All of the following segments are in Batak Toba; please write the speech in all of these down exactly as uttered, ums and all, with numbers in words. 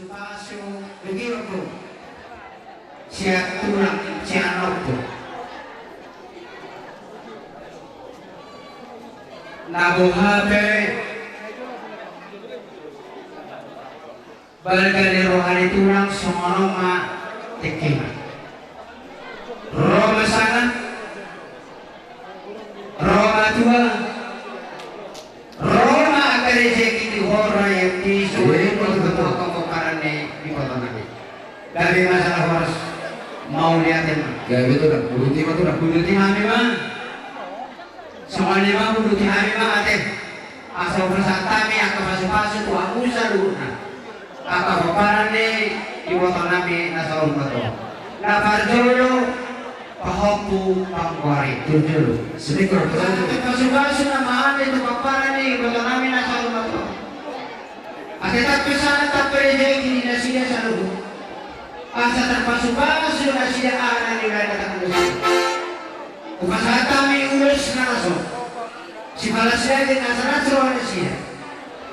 Pasu, begitu. Siap tulang, siap nopo. Na boha pe balga ni roha ni tulang songon on ma tingkina. Ro ma sanga, ro ma tua, ro ma angka rejeki di hora yang tisu. Iya, betul, betul. Angka pomparan ni ibotonami. Gabe ma sanga horas, mauliate ma. Gabe tulang, uduti ma tulang. Uduti hami ma. Songon i ma, uduti hami ma ate. Asa hupasahat hami angka pasupasu tu hamu saluhutna, angka pomparan ni ibotonami na saur matua. Na parjolo, pahompu panggoari. Jolo, jolo. Sedikit. Asa pasupasu nama hami tu pomparan ni ibotonami na saur matua. Asa tetap kesana, tetap rejeki di nasida saluhut. Asa tarpasupasu nasida aha na niula na tanggung. Hupasahat hami ulos na ro, sipalas daging asa las roha nasida.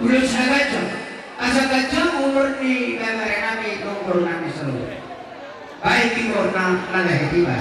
Ulos na ganjang, asa ganjang umur ni bere nami dohot boru nami saluhut. Baik, ingkon na, na gabe tiba.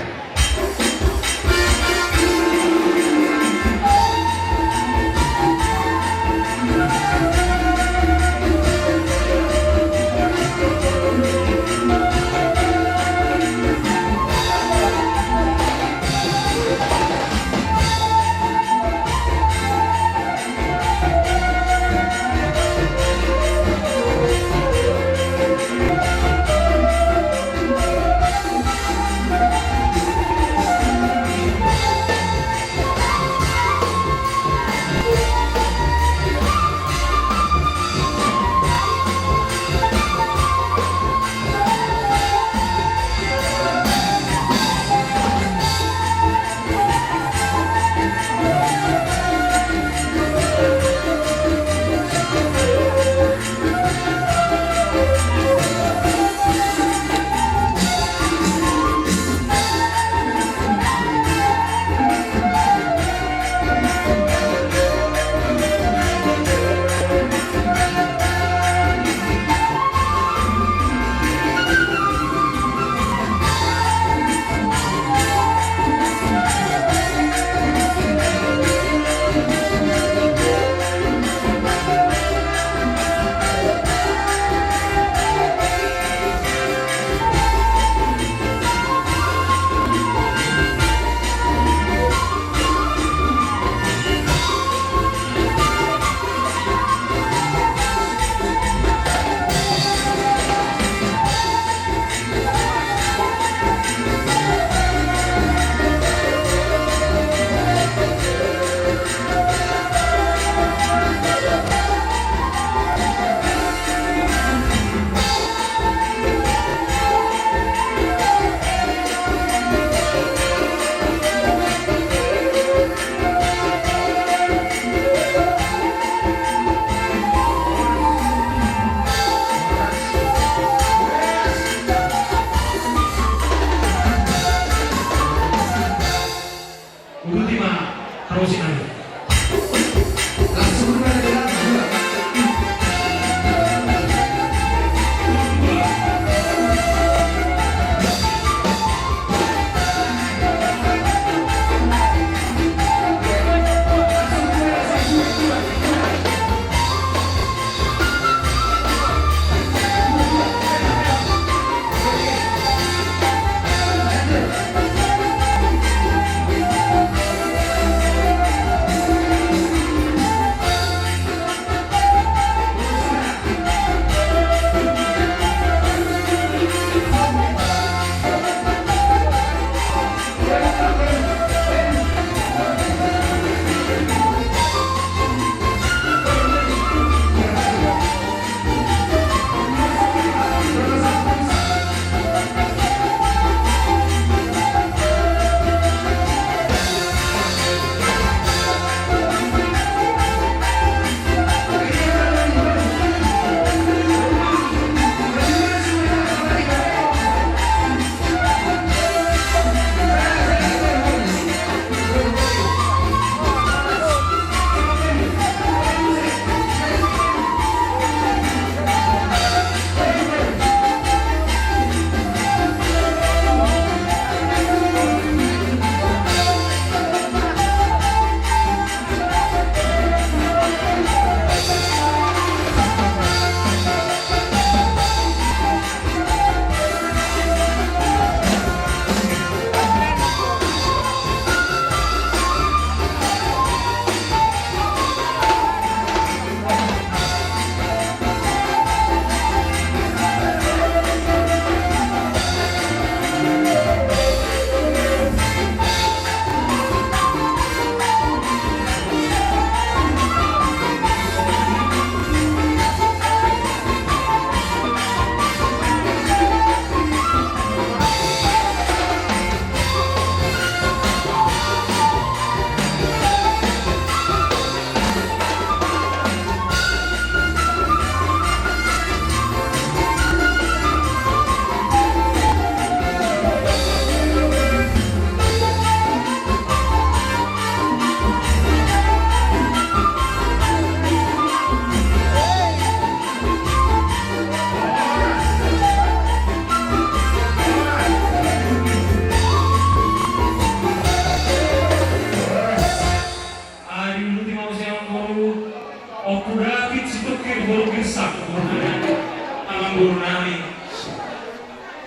Boru nami.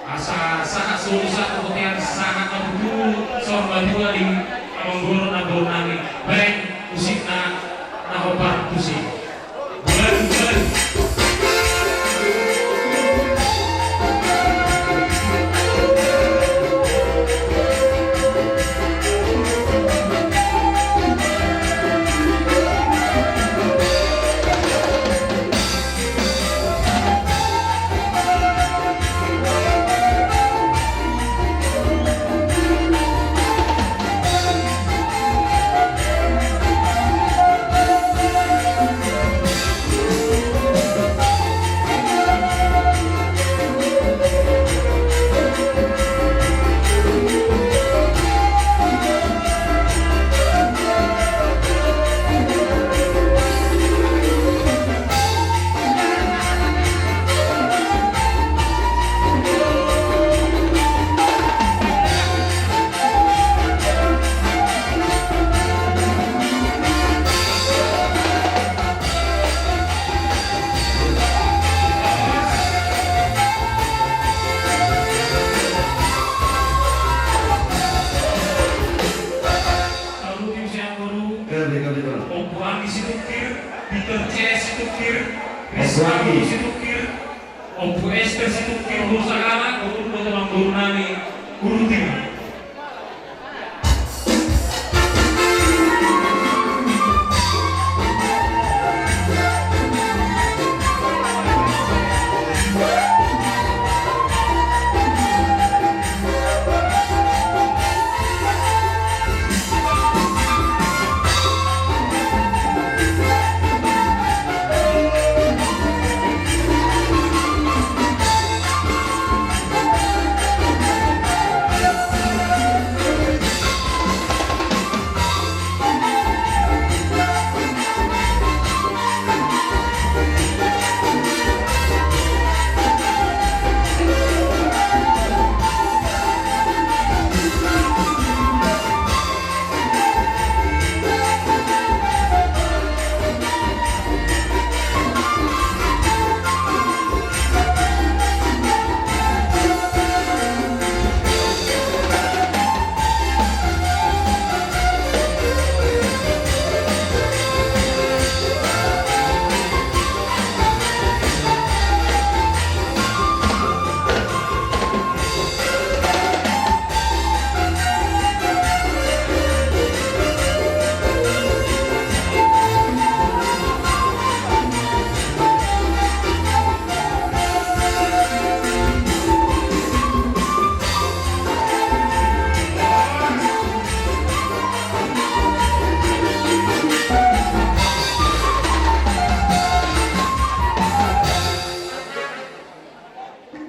Asa sahat solu sahat tu bontean sahat na tutu saur matua di amangboru na boru nami. Baen musikna na hombar tusi. Bulan, bulan. Saluhutna sian boru. Ompu Ani Situngkir, Peter C Situngkir, Rizka Situngkir, Ompu Ester Situngkir, boru Sagala, boru, boru nami, boru Timur.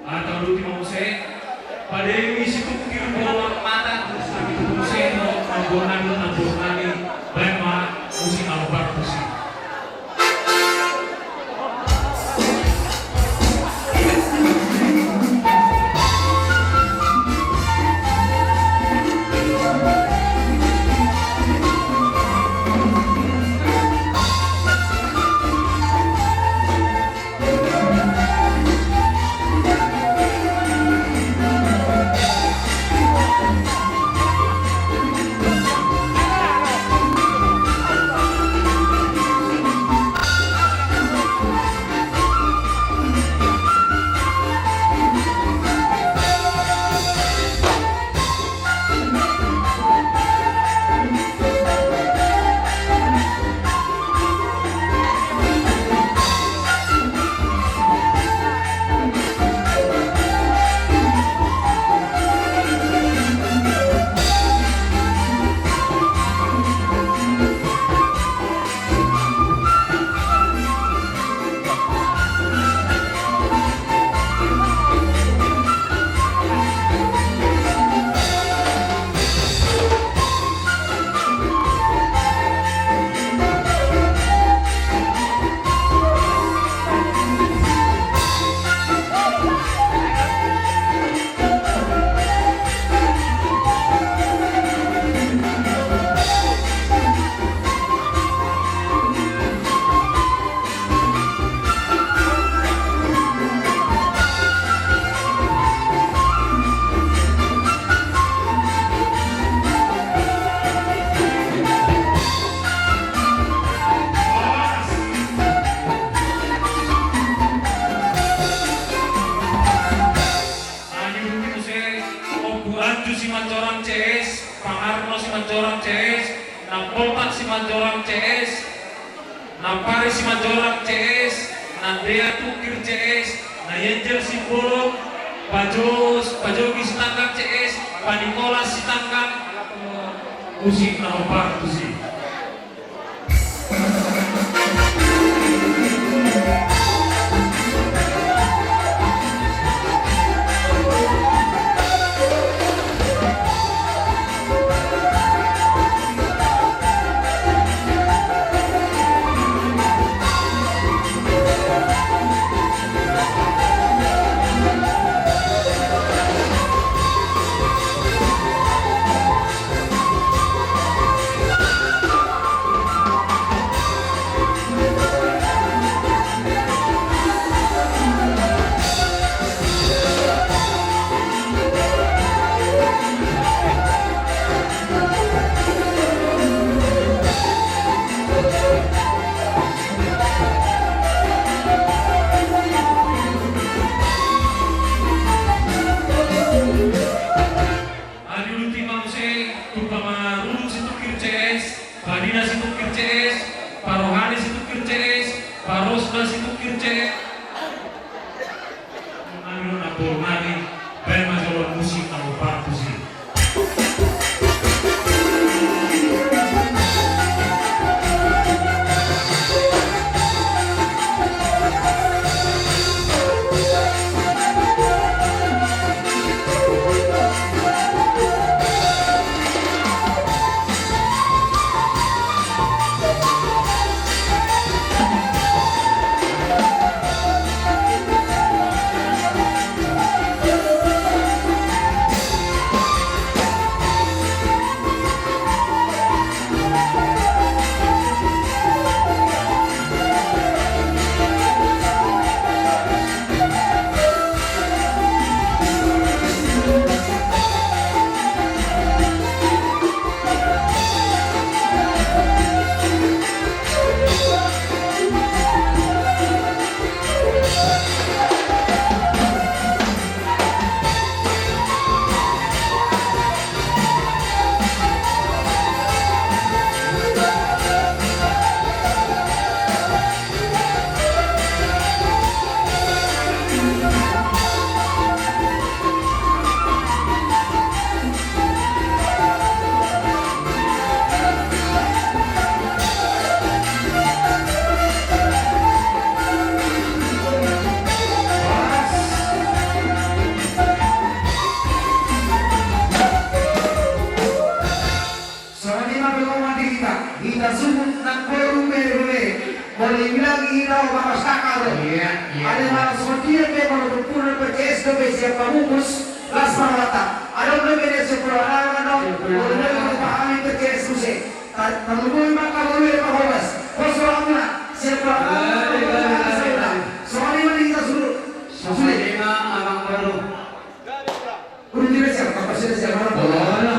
Ataluti ma muse, pade ni Situngkir bola mata, terus kami tu muse, no, ambo nami, ambo nami, baen ma musik ambo partusi. Pangarno Simanjorang C S, Namboltak Simanjorang C S, Nampari Simanjorang C S, Nandea Tungkir C S, Nayenjel Simbolon, Pajos, Pajogi Sitanggang C S, Panikolas Sitanggang, musik na hombar tusi. Aduh, ultima muse tu pamarurung Situngkir C S, Padina Situngkir C S, Parohani Situngkir C S, Parosna Situngkir C S. Nami do na boru nami, baen ma jolo musik na hombar tusi. Songon i ma pe, songon i ma di hita, hita suhut nang boru, bere, bere. Molo dibilang hita, o, marastaka do. Iya, iya. Alai molo songon dia pe, molo tumpulna P C S dope sian Pamungkus, las ma rohanta. Adong dope na sian Pulau Hanangan, adong. Sian Pulau Hanangan. Molo dope molo pahami P C S muse. Tar-, tarlumobi ma angka boru, bere, parhobas. Pos rohamuna, sian Pulau Hanangan. Iya, iya, iya, iya. Songon i ma di hita suhut. Songon i ma, amang boru. Udah tidak siap, apa sudah siap, apa? Olo.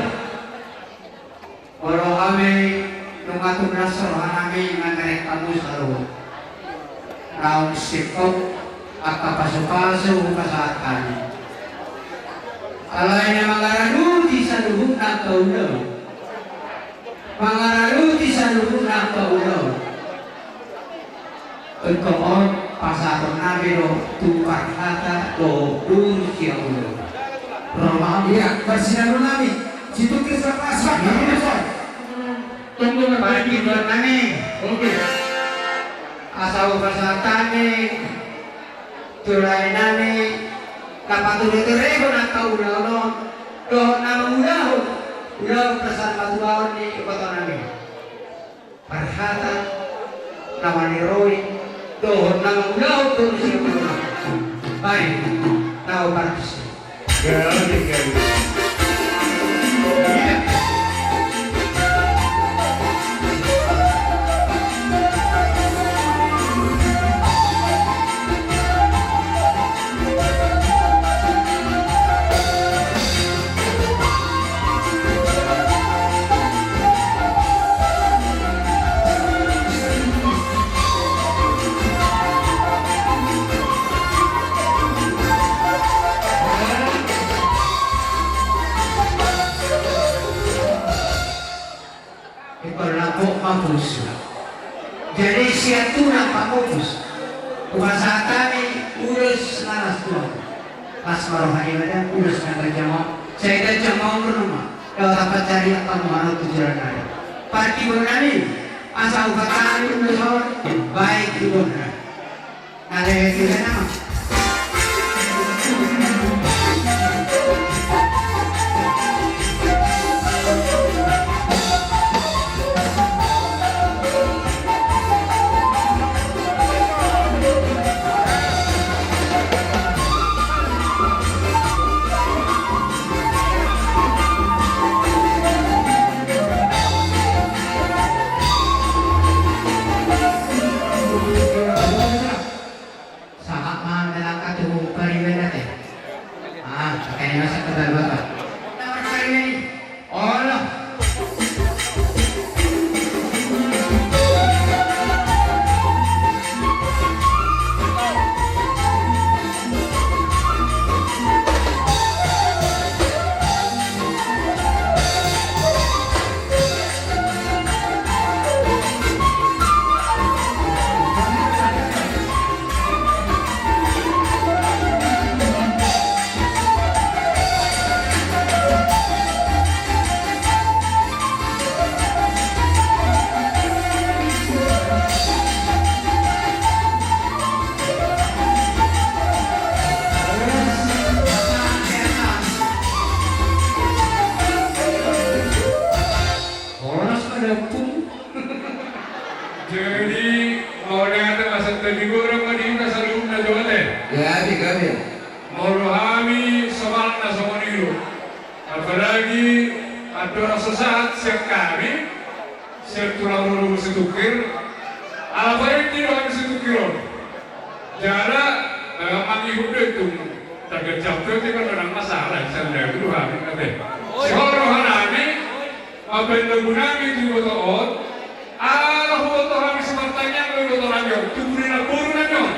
Olo, hami nunga tung las roha nami mangarek hamu saluhut. Naung singkop angka pasupasu pasahat nami. Alai na mangaraluti saluhutna angka ulaon. Mangaraluti saluhutna angka ulaon. Ingkon on pasahaton nami do tu parhata dohot boru sian ulaon. Ro ma. Iya, parsinalunami. Situngkir sapas, Pak. Iya. Tunggu, Pak. Parhata nami. Oke. Asa hupasahat hami tu lae nami na patureturehon angka ulaon on dohot na mangulahon ulaon parsamatua on di iboto nami. Parhata na maniroi dohot na mangulahon boru sian ulaon. Baen, na hombar tusi. Gabe, gabe. Iya. Jadi sian tu na pamupus, hupasahat hami ulos na las tu on. Las ma roha ni Debata, ulos na ganjang on, sai ganjang ma umur nami, dohot pansarian hamu ma tu joloan nami. Parhibur nami, asa hupasahat ulos on, baik di bona. Sahat ma dalan ka tu pariban ate. Ah, pakai masa ke dalam apa? Nomor pariban. Olo. Horas ma da ompung. Jadi, mauliate ma, santabi godang ma di hita saluhutna jo ate. Gabe, gabe. Molo hami somalna songon i do. Apalagi andorang so sahat sian hami, sian tulang molo Situngkir, ala parenti do hami Situngkir on. Jala, eh, mangihut do i tung targejap do i, kan ndang masalah, sian dagu do hami ate. Sihol roha nami, mambahen dagu nami tu iboto on, ala huboto hami simartangiang do iboto nami on, tubu ni namboru nami on.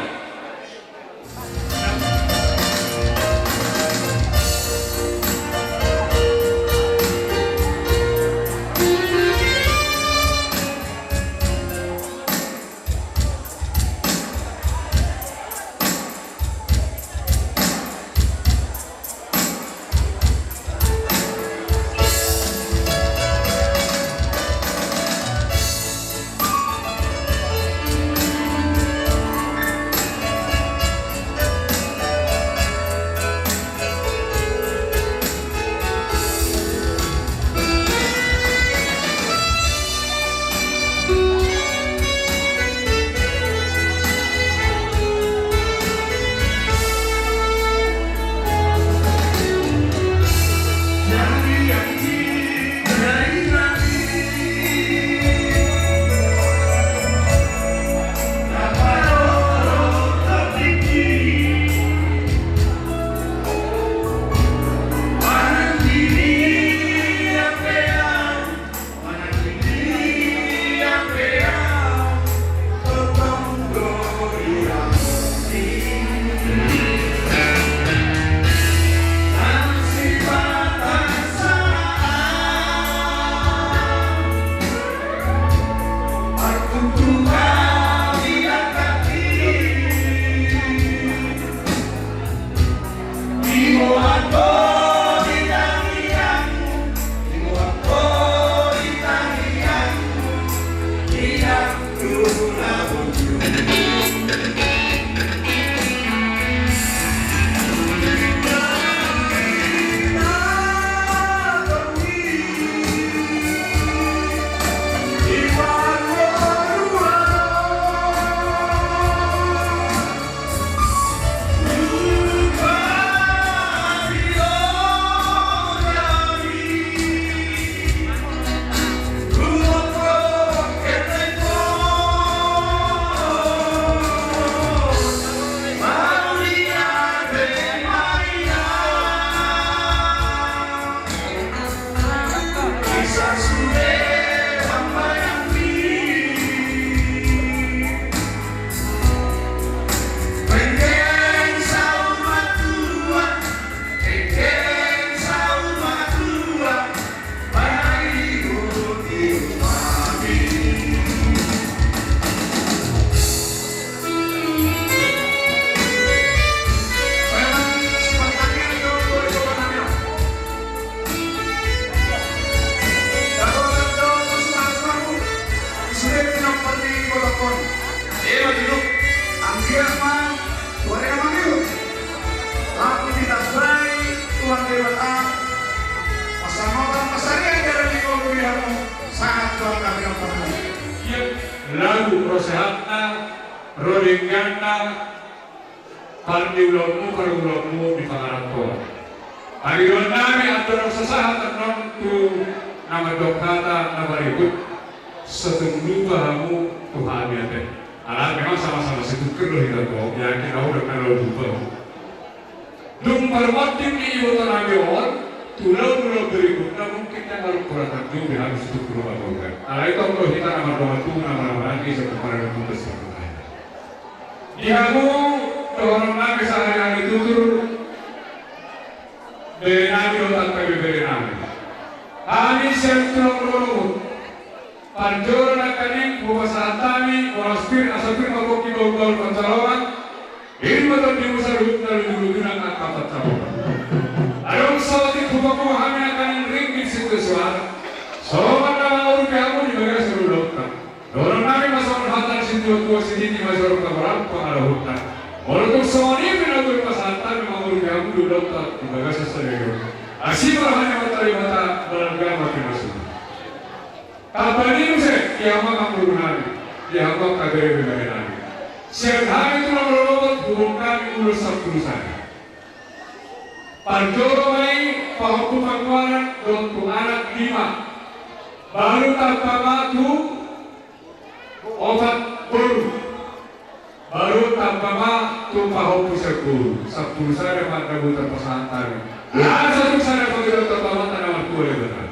Lagu ro sehatna, ro dengganna, parniulaonmu, parulaonmu di pangarantoan. Pangidoan nami andorang sasahat annon tu na mandok hata na marikut, so tung lupa hamu tu hami ate. Alai memang sama-sama situngkir do hita, yakin au dang na lupa. Dung parmonding ni iboto nami on, tu ulaon-ulaon berikutna mungkin ndang adong hurang hami situngkir, lupa bukan. Alai tong do hita na mardongan tubu, na mardongan tubu, di hamu dohonon nami sahali-hali tutu, bere nami dohot angka ibebere nami. Hami sian tulang Rorobot, parjolo nangkaning hupasahat hami boras pir asa pir ma pongki bahulbahul pansalongan. Ima tondimu saluhutna, lujuluju nang angka pansamotan. Adong saotik hupapungu hami nangkaning ringgit sitio suara, songon na mangurupi hamu di bagasan ulaonta. Dohonon nami ma songon hata ni situatua, sititi ma jolo hamu marangkup pangalahutna. Molo tung songon i pe na boi pasahat hami mangurupi hamu di ulaonta di bagasan sadari on, asi ma roha ni Amanta Debata, balga ma pinasuna. Tamba ni muse di hamu angka boru nami, di hamu angka bere-bere nami. Sian hami tulang Rorobot huboan hami ulos sampulu sada. Parjolo ma i pahompu panggoaran dohot tu anak lima. Baru tamba ma tu opat boru. Baru tamba ma tu pahompu sian boru. Sampulu sada ma na boi tapasahat hami. Laos sampulu sada pangidoan tu Amanta na martua Debata.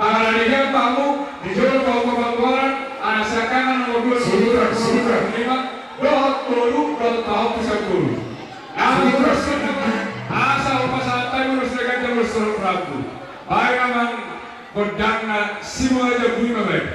Mangalani hian hamu di jolo pahompu panggoaran, anak siangkangan nomor dua, nomor dua, nomor lima, dohot boru, dohot pahompu sian boru. Nah, terus asa hupasahat hami ulos na ganjang, ulos na rambu. Baen amang gondangna, siboan aja, boi ma baen.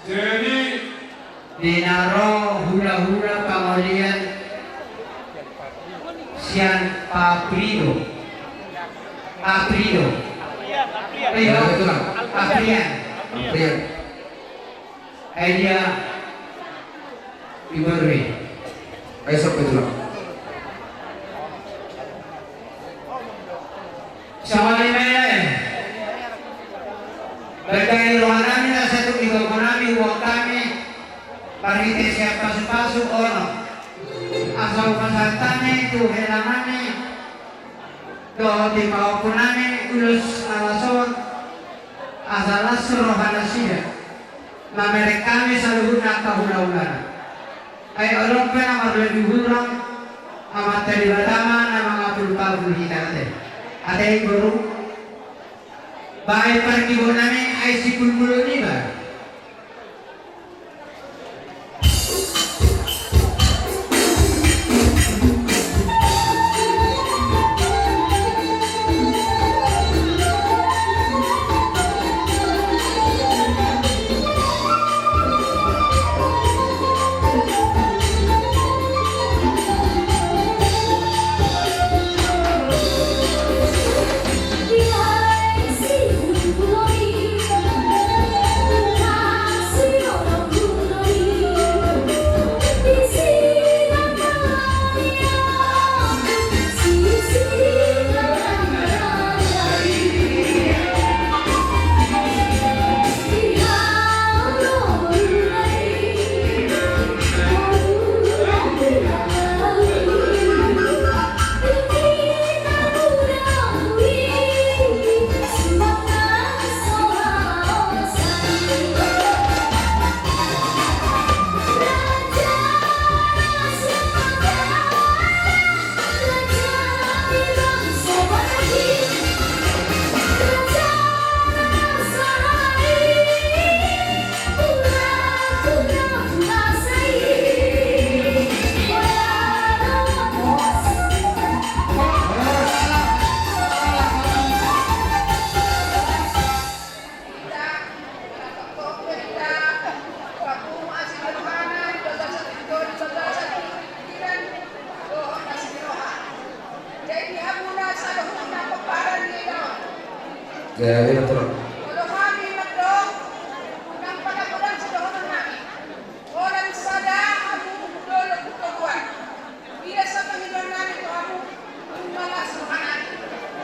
Jadi, di na ro hulahula pangolian sian Paprido. Paprido. Paprian. Paprian. Ai dia. Iberri. Ai sope tulang. Sawali mele. Berkahi rohanami na satu di bagonami uang kami. Marhite sian pasupasu ono. Asa hupasahat hami tu helanami. Dohot di pahompunami ulos na las on. Asa las rohanasida. Mamereng hami saluhutna angka hulahulana. Ai adong pe na marlobi hurang, Amanta Debata ma na mangapulpapul hita ate. Ate i boru. Baen pargibonami ai sipulmulon i ba. Gabe na, Tulang. Molo hami mandok, ndang pada godang sidohonon nami. Holan sada hamu dolok tu toguan. Ida sapangidoan nami tu hamu, nunga las roha nami.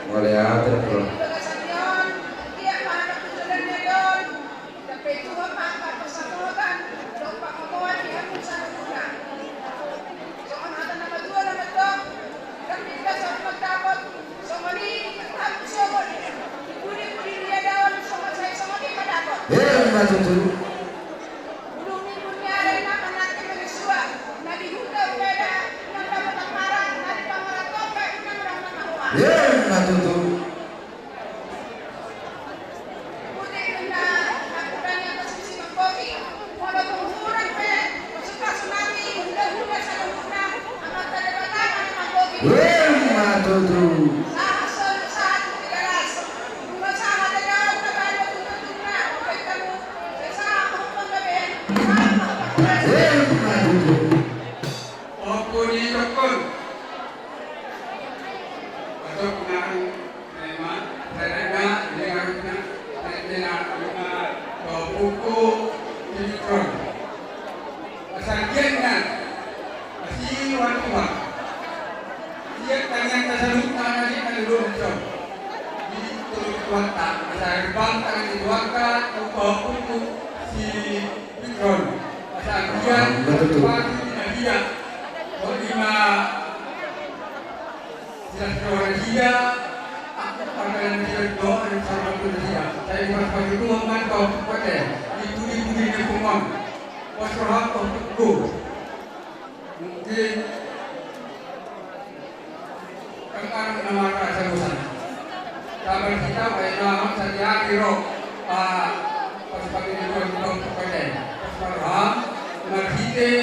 Mauliate, Tulang. Di bagasan i on, anggiat ma hata pujolon ni on. Ndang pe tuho ma angka pasamotan, dompak mamoan di hamu saluhutna. Songon hata na matua na mandok, ndang pinta sahat mandapot, songon i hamu sogot. Di pudi-pudi ni adaon, songon sai songon i ma dapot. Emma tutu. Bulung ni buni ada na manangke menyusua, na di huta umpeda, na dapat aparan, na di pangaran toga, na dapat mahoa. Emma tutu. Emma tutu. Emma tutu. Opo ni tokkon. Atok nang Rema, Rema, Rema, Rema, Rema, Rema, Rema, Rema, Rema, Asa anggiat na, asi roha Tuhan. Ia tangiang na saluhutna na di na di roha Tuhan. Di tolu Tuhanta, asa ribang tangan ni Tuhanta, upa hukum si Mikron. Asa anggiat, Tuhan, di na dia. Kau lima, Silas doa dia, aku pangkalan dia doa yang sama tu dia. Saya cuma sebagai Tuhan kan kau pakai. Itu di budi ni pungong. Pas roha kau tunggu. Mungkin kan kan nama rasa bosan. Sabar kita baik nama saja di roh. Ah, pas pakai Tuhan kau pakai. Pas roha, marhite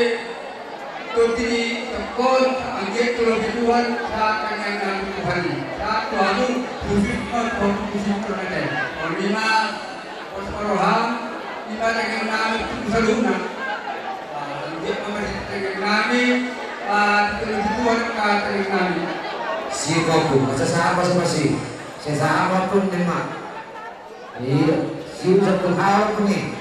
Toti ni tokkon, anggiat tu lobi Tuhan, sahat tangiang nami tu Tuhan i. Sahat tu hamu, khusus ma tu hamu, khusus tu nate. Pol lima, pos roham, lima tangiang nami tu saluhutna. Ah, anggiat ma marhite tangiang nami, ah, tu lobi Tuhan, sahat tangiang nami. Si kopu, asa sahat ma si pasi. Sai sahat ma pun lima. Iya, si ucap tu hau pun ni.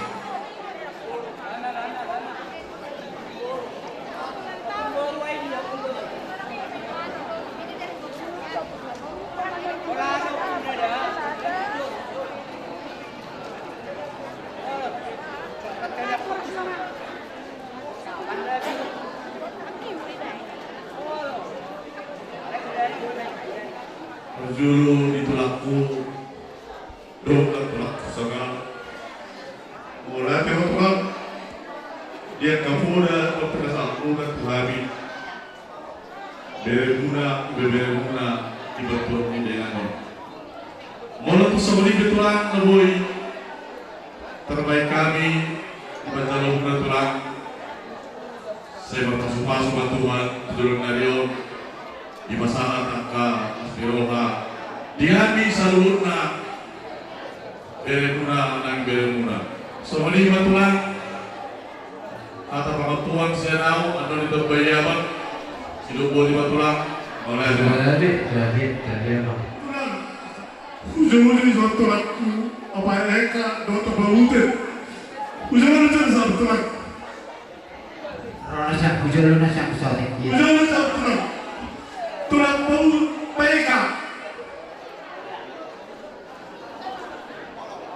Parjolo di tulangku. Dohot na tulang sagal. Mauliate ma tulang. Di angka poda dohot pinasalamuna tu hami. Beremuna, ibeberemuna, di batuan ni dengani. Molo tung songon i pe tulang na boi tarbahen hami, di panjalohon na tulang. Sai marpasupasu ma Tuhan tu joloan ni ari on, dipasahat angka las ni roha di hami saluhutna, beremuna nang ibeberemuna. Songon i ma tulang, hata pangantuan sian au, andon di tomba i abang, sidok boti ma tulang. Mauliate. Mauliate, jadi, jadi abang. Tulang, hujolo ni sahat tulangku, Apak Eka, dohot Apak Ute. Hujolo ni sahat tulang. Rasa hujolo na siang sore. Hujolo na siang tulang. Tulang bau paeka.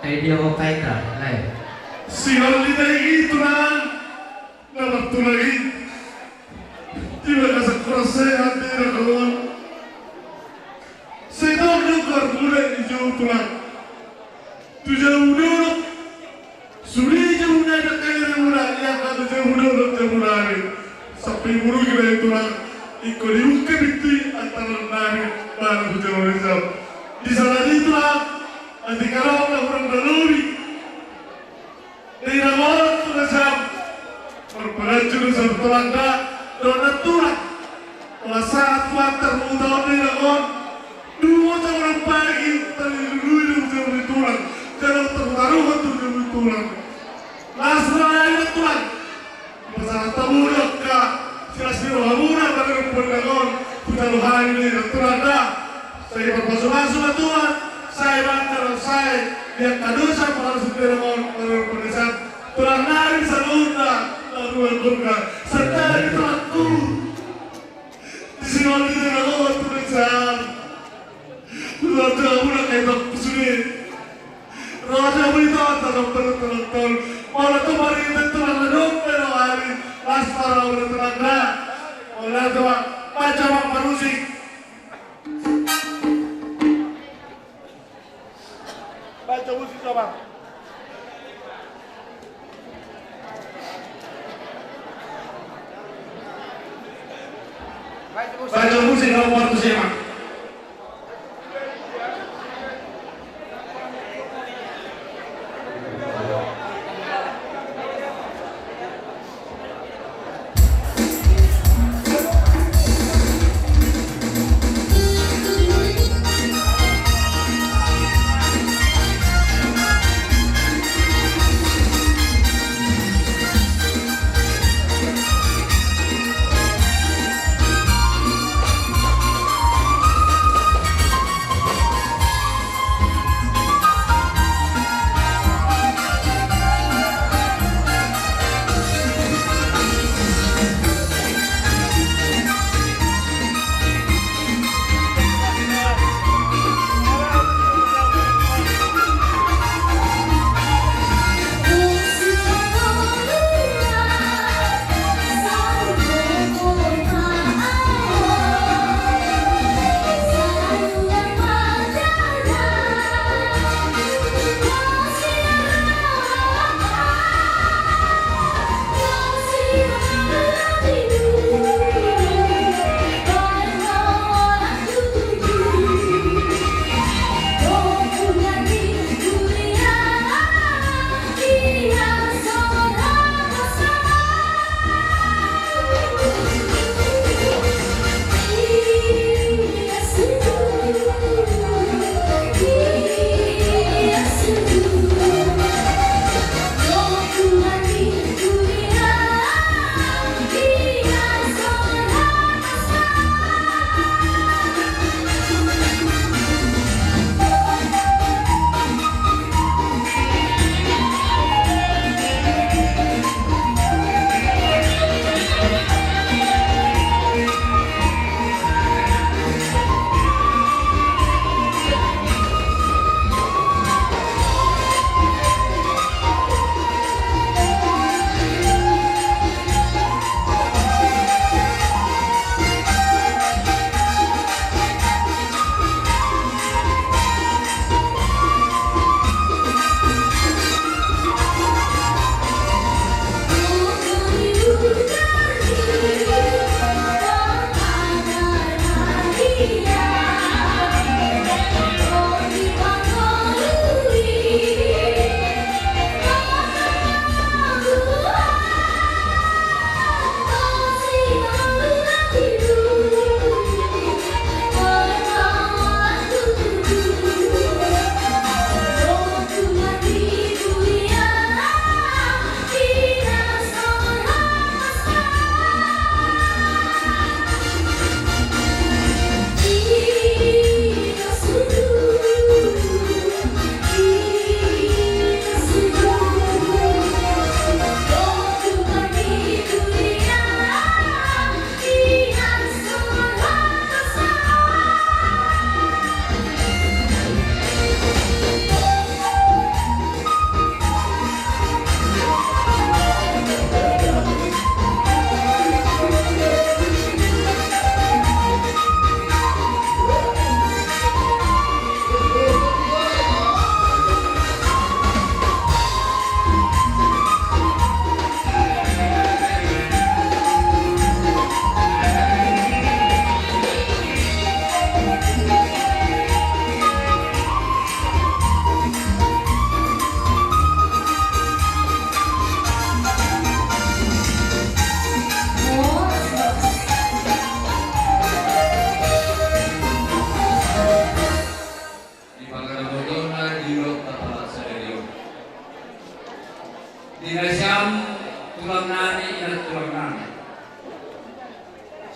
Tadi dia mau paeka, lai. Sial di tadi tulang. Na martulang i. Di bagasan kurang sehat ni raga on. Sai dong do harbuna i jo tulang. Tu jabu dolok. Sude jabu na dangka ibeberemuna, ia hata jabu dolok jabu nari. Sampe iburugi na i tulang. Ingkon dibuka pintu i antara nari. Baru tu jabu na i jabu. Di sana i tulang. Ati karau na hurang na lobi. Di na morot tu na siam. Marpaganju na siam tulang da. Dohot na tulang. Ala sahat tu antar muta on di na on. Duo jam na pagi tadi dulu di ujung di tulang. Jalo taruhan tu ujung di tulang. Las roha i na tulang. Pasahat hamu do angka silas ni rohamuna, pada rumpun na on. Hujalo hami di na tulang da. Sai marpasupasu ma Tuhan. Sai mangkar sai, dia kadosa parusi berengol, berengol pengesan. Tulang nari salunda, laruan burga, serta di tulang tu. Di sini orang di tengah lawan pengesan. Tulang tu kamu nak kayak bak kusuri. Raja berita tanam penuh tulang tahun. Mana tu mari kita tulang ladung, pero hari. Las para udah tulang dah. Olah tu, baca bak parusi. Baca musik coba. Baca musik, baca musik, baca musik, Mak. Di pangaramotonna di roha tapala sadari on. Di nasiam tulang nami, inang tulang nami.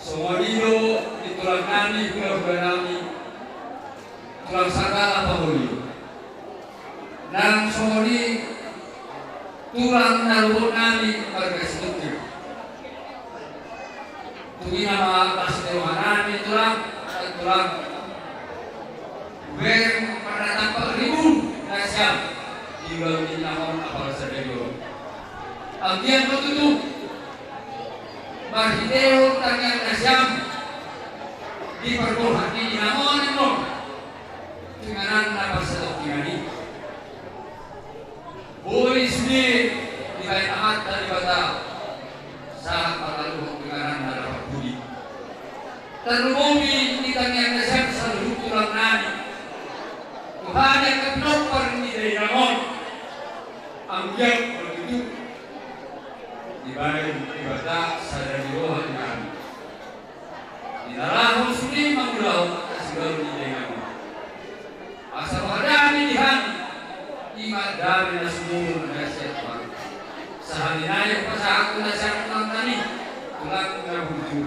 Songon i do di tulang nami, hulahula nami, tulang Sakala Paholio. Nang songon i tulang na lobonami marga Situmir. Tung i nama las ni rohanami tulang, tulang. Bereng pernah tampak ribun nasiam di ulaon ni inang on apala sadari on. Anggiat ma tutu marhitehon tangiang nasiam di parbohal ni inang on, inang on. Inganan na parsatongkinan i. Boi sude dibaen Amanta Debata sahat manghaluhon inganan na dapot pudi. Tarlumobi di tangiang nasiam saluhut tulang nami. Tu hami angka pinompar ni dainang on. Anggiat ma tutu dibaen Debata sada ni roha di hami. Di na laho sude mangulahon angka sigaul ni dainang on. Asa boha dame di hami, i ma dame na sumurung na sian Tuhan. Sahali nai hupasahat tu nasiam tulang nami, tulang na bujur.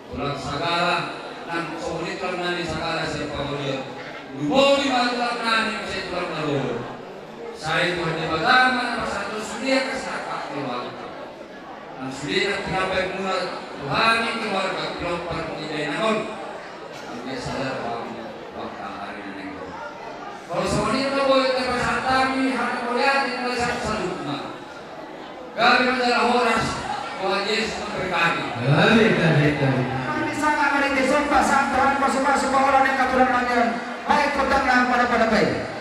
Tulang Sagala, nang songon i tulang nami Sagala sian Pangolian. Lumobi ma tulang nami, sai tulang na lolo. Sai Tuhan Debata ma na pasahathon sude angka sitampak ni rohanta. Nang sude na pinabaen muna tu hami keluarga pinompar ni dainang on. Anggiat sada roham tu angka ari na naeng ro. Molo songon i ma boi tapasahat hami hata mauliate nang saluhutna. Gabe ma jala horas, Tuhan Yesus memberkati. Amin, amin, amin. Kami sangat merintis sombah saat Tuhan pasupasu pahola ni angka tulang nami on. Baik, potang na pada-pada baik.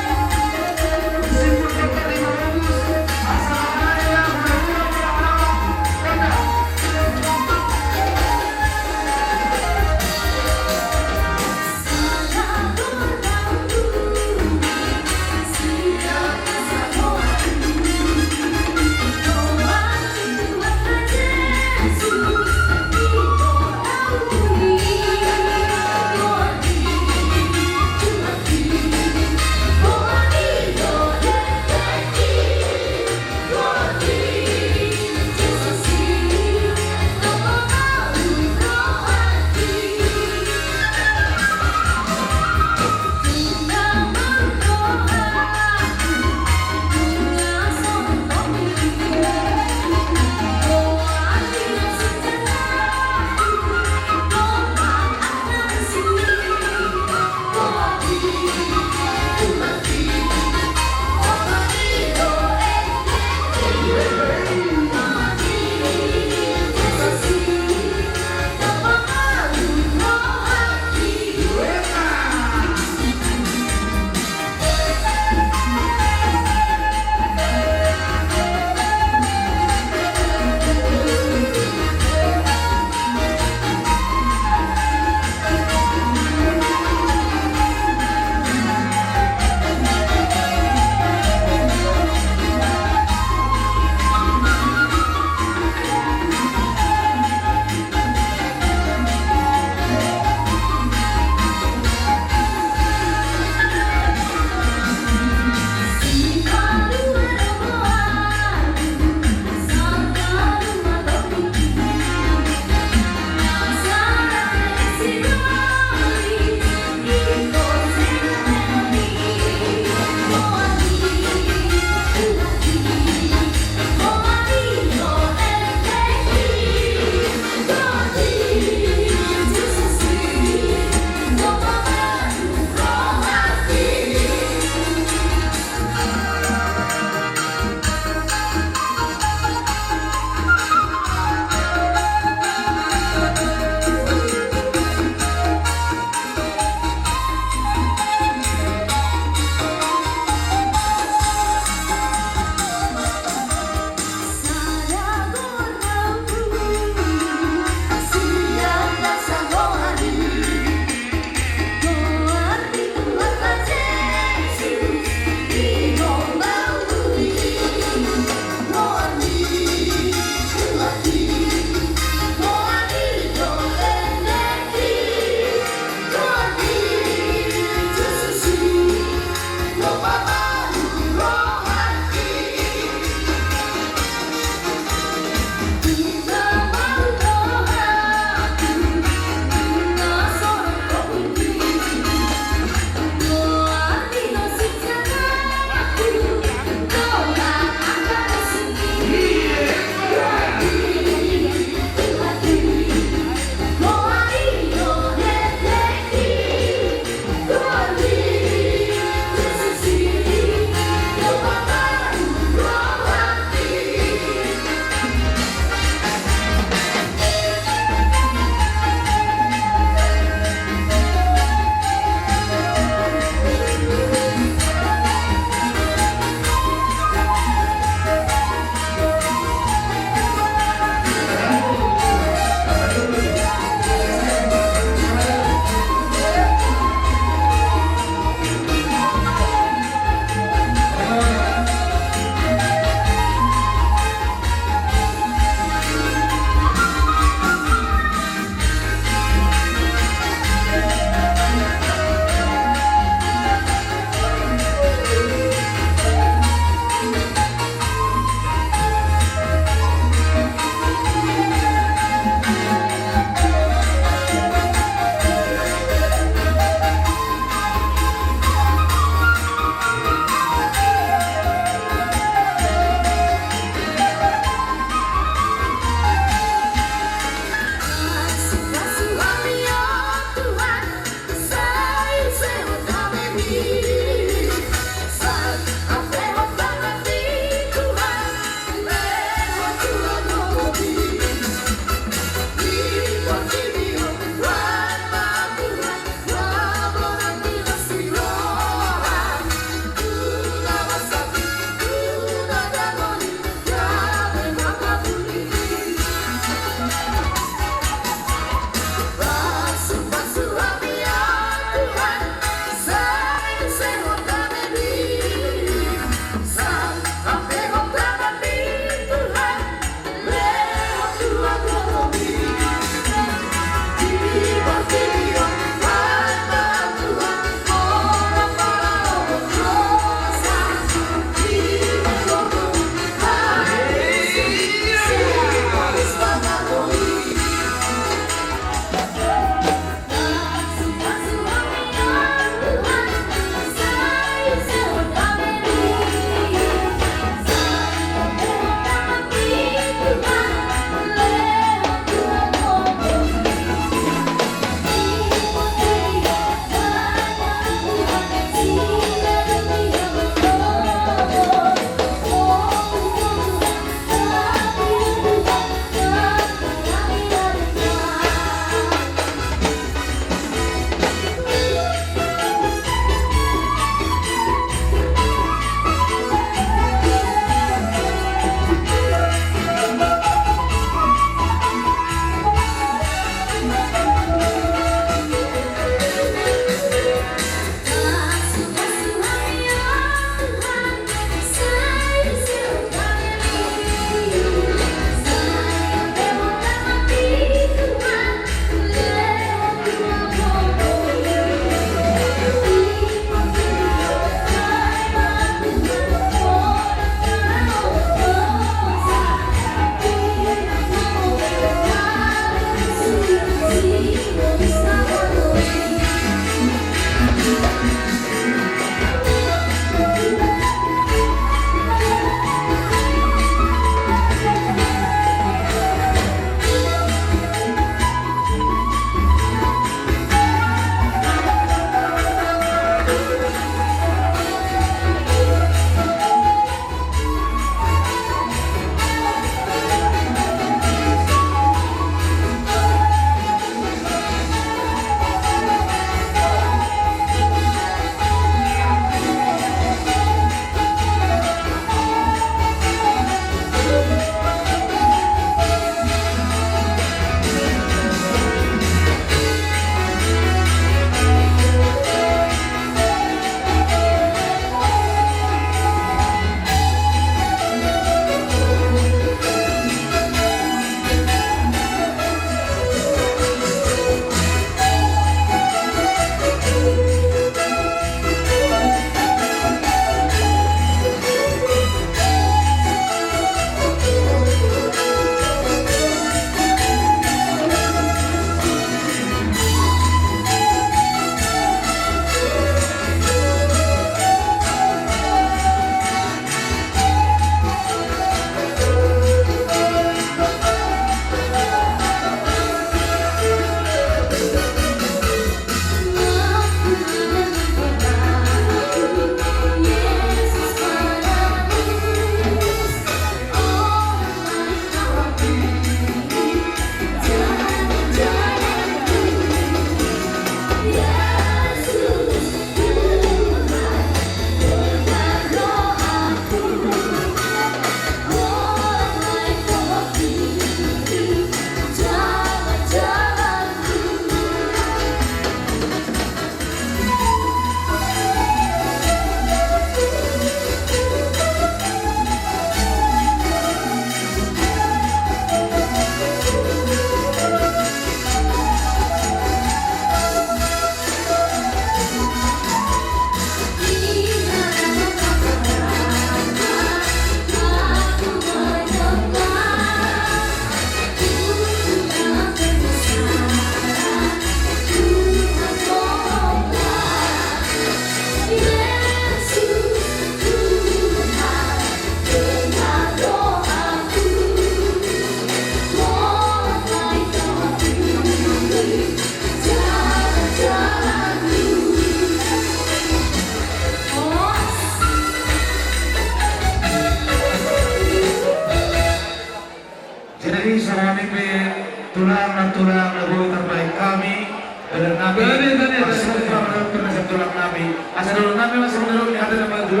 Tulang, tulang na boi tarbahen hami, tulang nami. Tulang nami, asa tulang nami, asa tulang nami, asa tulang nami, asa tulang nami.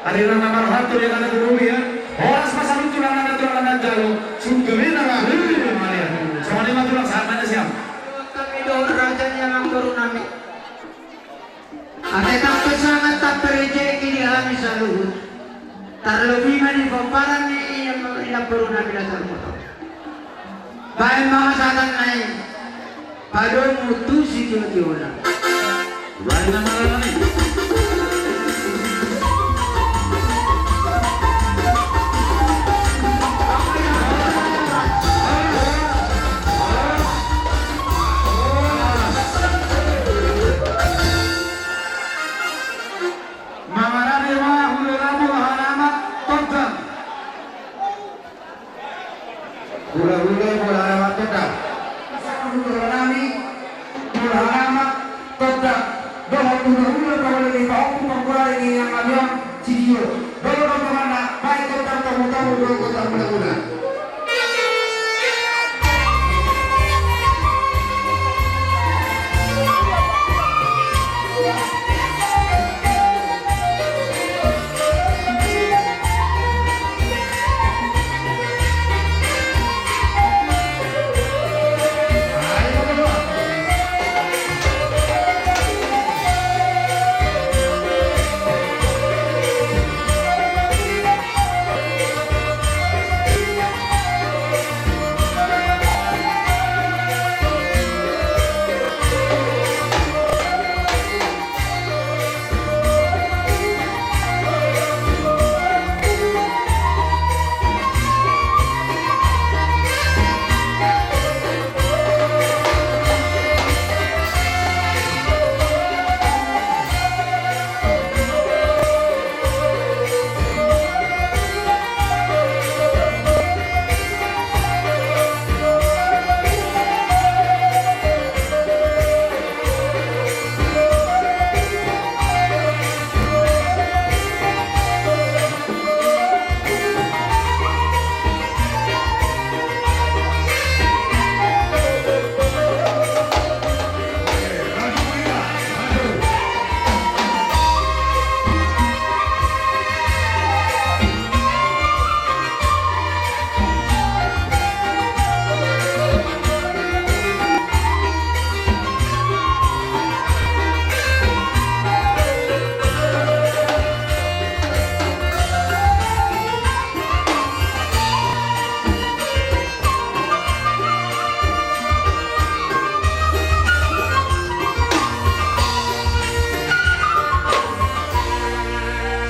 Ari na marhatur ya, kata guru ya. Horas ma saluhut tulang na, tulang na jalo. Sungguh bina lah. Songon i ma tulang, sahat ma na siam. Kami dohot raja ni amangboru nami. Ate, tampe sangat, tampe rejeki di hami saluhut. Tarlobi ma di pomparan ni inangboru nami na tarmoto. Baen ma hasahatan na i. Padomu tu sitiotio na. Baen ma hasahatan na i. Mangarade ma hulahula, hulahula Amak Tondang. Hulahula, hulahula Amak Tondang. Hulahula nami, hulahula Amak Tondang. Dohot hulahula pahula ni pahompu panggual ni inang nami on, Sitio. Dohot rombonganna, baen gondang tamu-tamu, dohot gondang hulahula.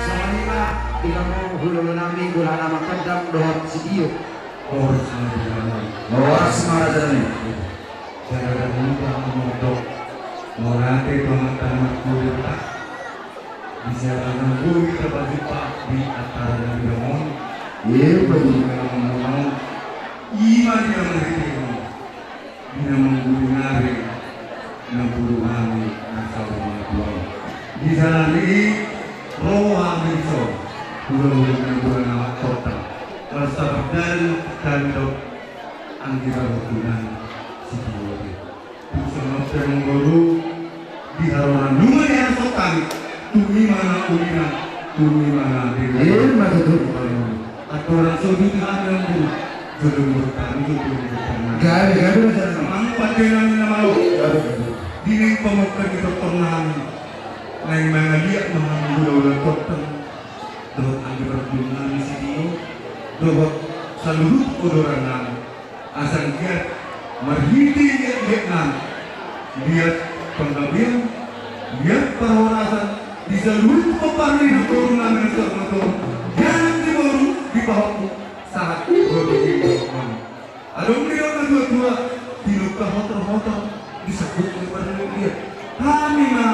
Songon i ma di hamu hulahula nami, hulahula Amak Tondang dohot Sitio. Horas ma raja nami. Horas ma raja nami. Jala dang mudah mamondok, mauliate tu Amanta na martua. Di siapa na boi tapajumpa di acara na binahen on. Iya, boi. Di na mambahen on. Ima di na marhitehon, di na manggulingari na boru hami na saur matua. Di sana ni ro hami dison, hulahula nami, hulahula Amak Tondang. Marsabar dalan hami dohot anggi parhorjunan Sitio. Tung songon on pe, amangboru, di haroro nunga diharoro hami, tung ima na ulina, tung ima na denggan. Ima tutu. Aturan so di hami, amangboru, jolo ni hami, jolo ni hami. Gabe, gabe, gabe. Amang pande nami na malo. Gabe, gabe. Di na pamungka ni tongtong nami, naeng mangaliat ma hami hulahula Tondang dohot anggi parhorjunan nami Sitio, dohot saluhut odoran nami. Asa anggiat marhite liat-liat nami, liat panggabean, liat parhorasan di saluhut pomparan ni boru nami na saur matua, di anak, di boru, di pahompu, sahat ro di boru nami. Adong do didok natua-tua, tinungka hotor-hotor, disangkut ni parliat-liat. Hami ma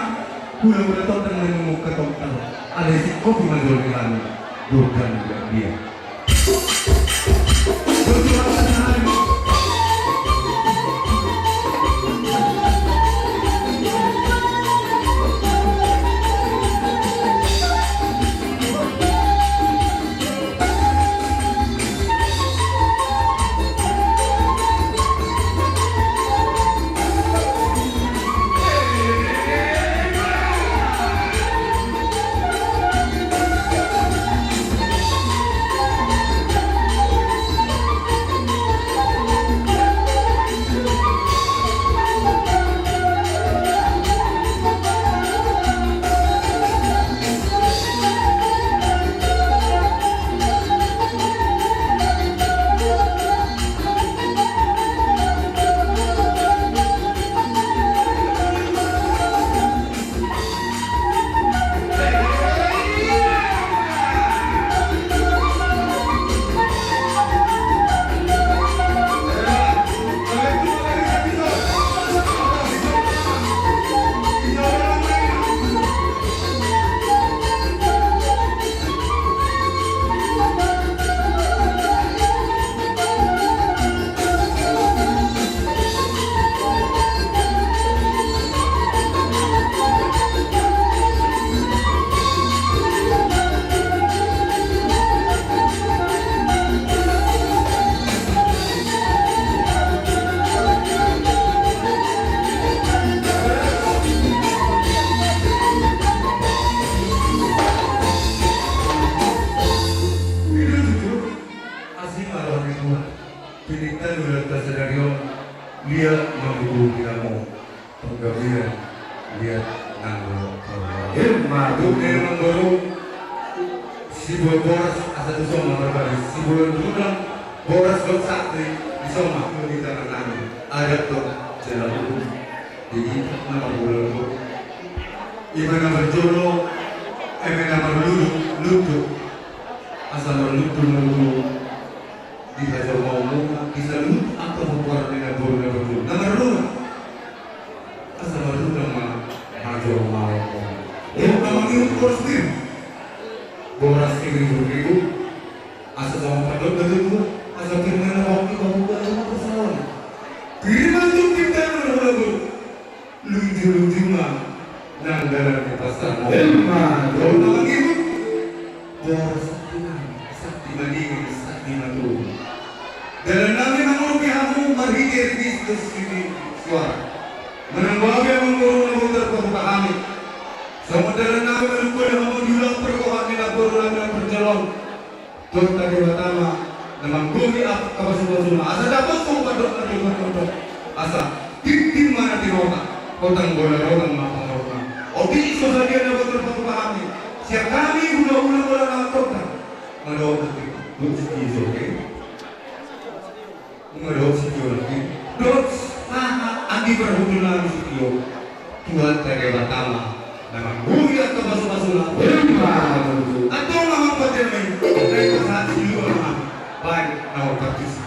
hulahula Tondang na mamungka tongtong, alai singkopi ma jolo di hami, dohot liat-liat. Untuk dia membaru sibuat boras asa tu soma berbalik sibuat rudang boras dohot santri di soma di tangan kami. Adat dohot jala hukum. Jadi nama bola tu ima na marjolo, ima na marlulu, lutu. Asa marlulu marlulu. Di hajau mau muna di saluhut angka pambuaran ni na boru na boru na marlulu. Asa marlulu ma hajau mau muna. Ia na mangihut boras pir. Boras pir ribu-ribu. Asa sama pandok na tutu. Asa pir na na waktu kamu gaya na persoalan. Pir manjuk kita na marlulu. Luju-luju ma nang dalan ni pasar. Ima dohot na mangihut. Boras sakti nami, sakti madingin, sakti matubu. Dalan nami mangurupi hamu marhite ringis dohot sititi suara. Manang boi hamu boru na boi tarpatupa hami. Songon dalan nami manungkun hamu di ulaon pargohan ni na boru nami na parjolo on. Dohot Debata ma na manggohi angka pasu-pasuna asa dapot hamu pandok na tongtong. Asa tintin ma na tinota, hotang bola rotang ma pangarotna. Otik so sadia na boi tarpatupa hami sian hami hulahula bola na angkota. Nga dohot na tintin dohot sitio, oke? Nga dohot sitio lagi. Dohot aha anggi parhutuna sitio. Tuhanta Debata ma na manggohi angka pasu-pasuna. Ima tutu. Antong ma amang pande nami. Nai pasahat silua ma. Baen na partusi.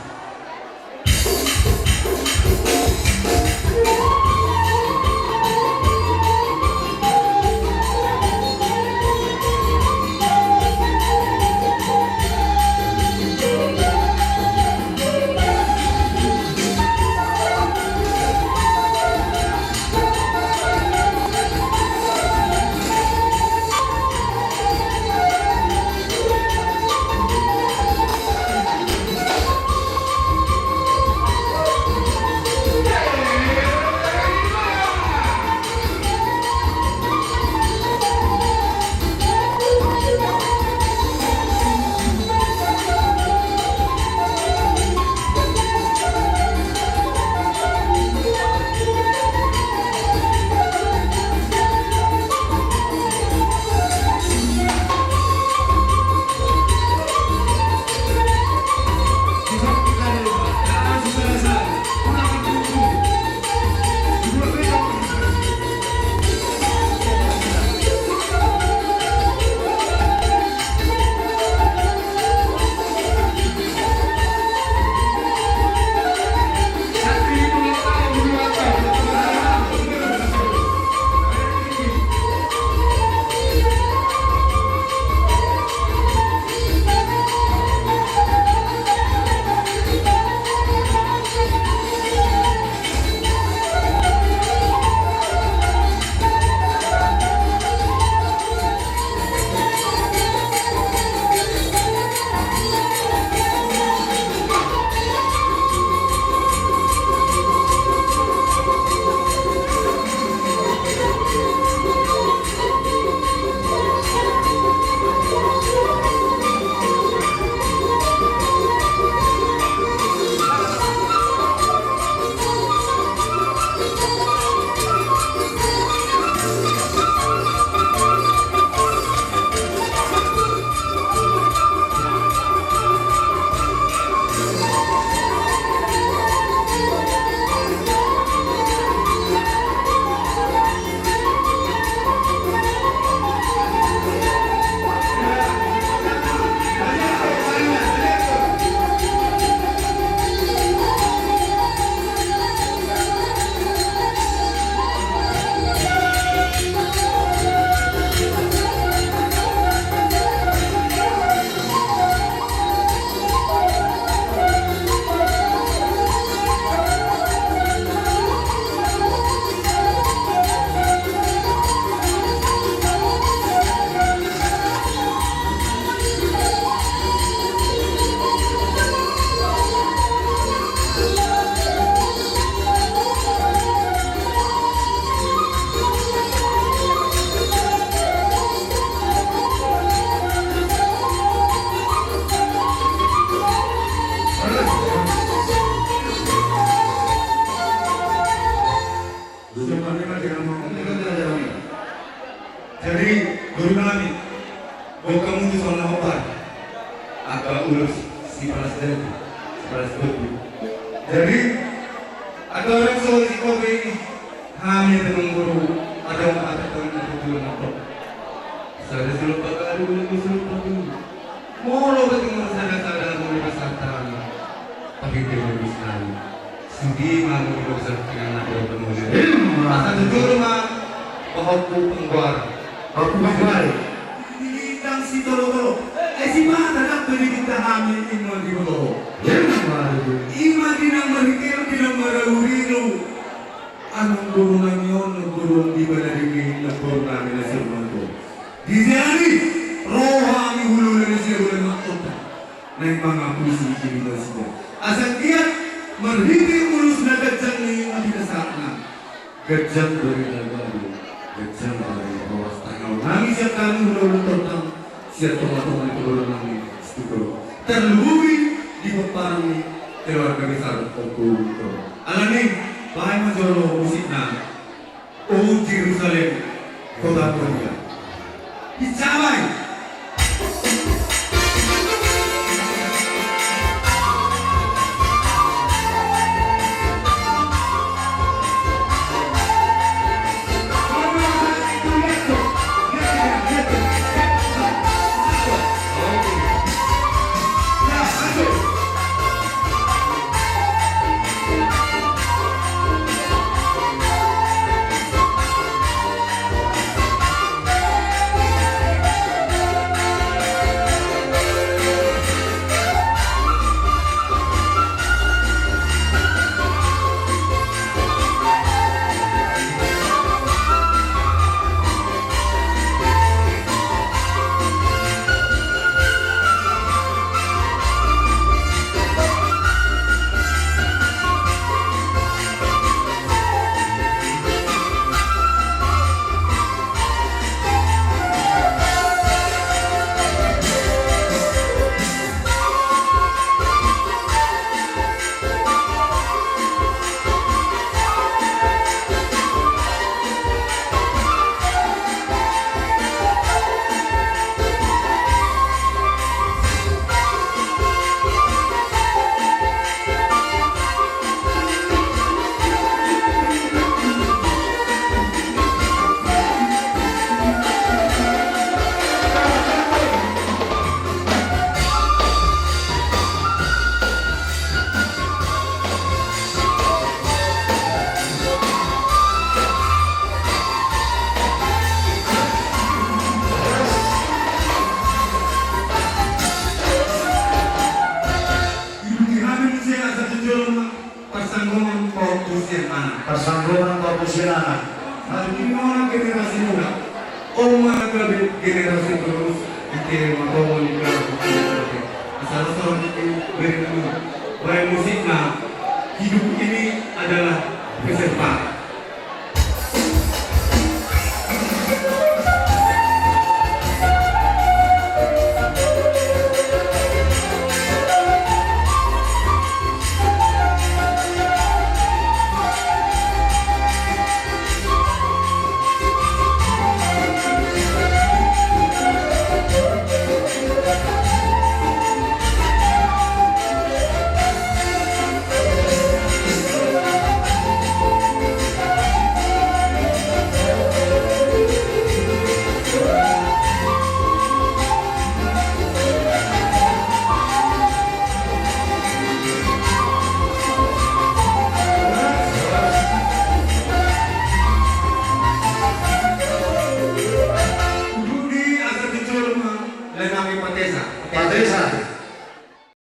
Boru nami, bongka mutu songon na hombar. Angka ulos sipalas datu, sipalas topi. Jadi, angka orang so sikopi ini, hami teman guru, ada yang ada teman guru na tok. Sada sulut pakalu, dua sulut pakalu. Molo betul sada-sada muli pasartana. Tapi dia lulus nami. Sude ma muli pasartana na bertemu. Asa jujur ma, bahwa ku pengguar. Aku pengguar. Di lintang si tolo-tolo. Eh, si mata tak beri kita hami iman di bawah. Ima di nang marikil, di nang maraurilu. Anang guru nami on, guru di bala diki, na guru nami na sirmanto. Di jari, roha ni hulu na sirmanto. Naeng mangapusi diri nasida. Asa anggiat marhite ulos na ganjang ni na pinasahatna. Ganjang barita gabe, ganjang barita horas. Tangiang nami sian hami hulahula Tontang, sian tongatonga ni hulahula nami Situngkornel. Tarlumobi di pomparan ni keluarga besar Ompu Toro. Alani, bahen ma jolo musikna. O Jerusalem, kotaku na indah. Dicabai. Ibu kami muse asa jujur ma. Parsanggoman paompus sian anak. Parsanggoman paompus sian anak. Hal ini orang generasi muda. Oma gabe generasi terus. Ite matongon ika. Asal seorang itu beri dulu. Baik musiknya. Hidup ini